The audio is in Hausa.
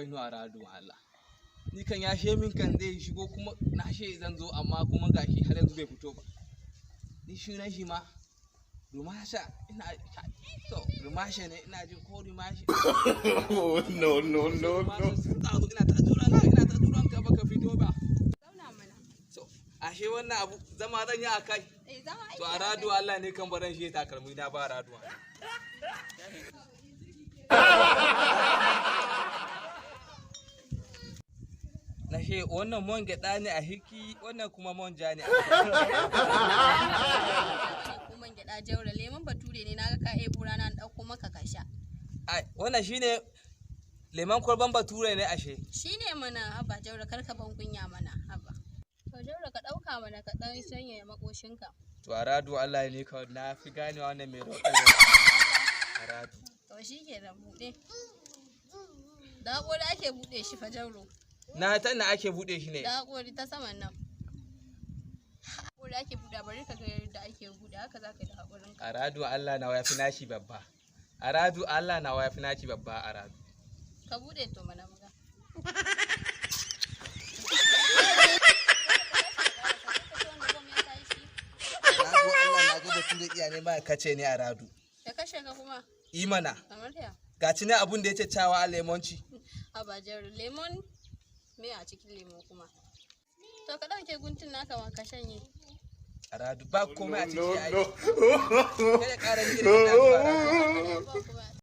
Waino a radu Allah. Ni kan ya she min kan zai shigo kuma na she zan zo, amma kuma gashi har yanzu bai fito ba. Ni shi na shi ma Rumasha ina to Rumasha ne ina jin ko Rumasha. No, no, no, no. Sun ɗazu ina ta juran ka, ina ta juran ka, baka fito ba. Zauna mana. So ashe wannan abu zama zan yi a kai. Eh, zama aiki. To a radu Allah ne kan baran shi takalmi na ba radu. Na she wannan man gyaɗa ne a hiki, wannan kuma manja ne a Ko man gyaɗa, Jauro, lemon bature ne, naga ka ebo rana na ɗauko maka ka sha. Ai wannan shine lemon kwalban bature ne ashe. Shine mana, haba Jauro, kar ka ban kunya mana, haba. To Jauro, ka ɗauka mana ka ɗan shanye makoshinka. To a radu Allah ne ka na fi ganewa wannan mai roƙo a radu. To shi ke da buɗe. Da haƙori ake buɗe shi fa, Jauro. Na ta ina ake buɗe shi ne? Da haƙori, ta saman nan. Haƙori ake buɗe, bari ka ga yadda ake buɗe, haka za ka yi da haƙorinka. A radu Allah nawa ya fi nashi babba. A radu Allah nawa ya fi nashi babba a radu. Ka buɗe to mana muga. Radu Allah na ga batun da iya ne ma kace ne a radu. Ya kashe ka kuma? Imana. Kamar ya? Ga ci ne abun da ya ce cewa a lemonci. Haba Jauro, lemon me a cikin lemo kuma? To ka ɗauke guntun naka ma ka shanye. A radu ba komai a ciki No, ai. no. Kada ƙara ni irin na a radu. Ba kuma.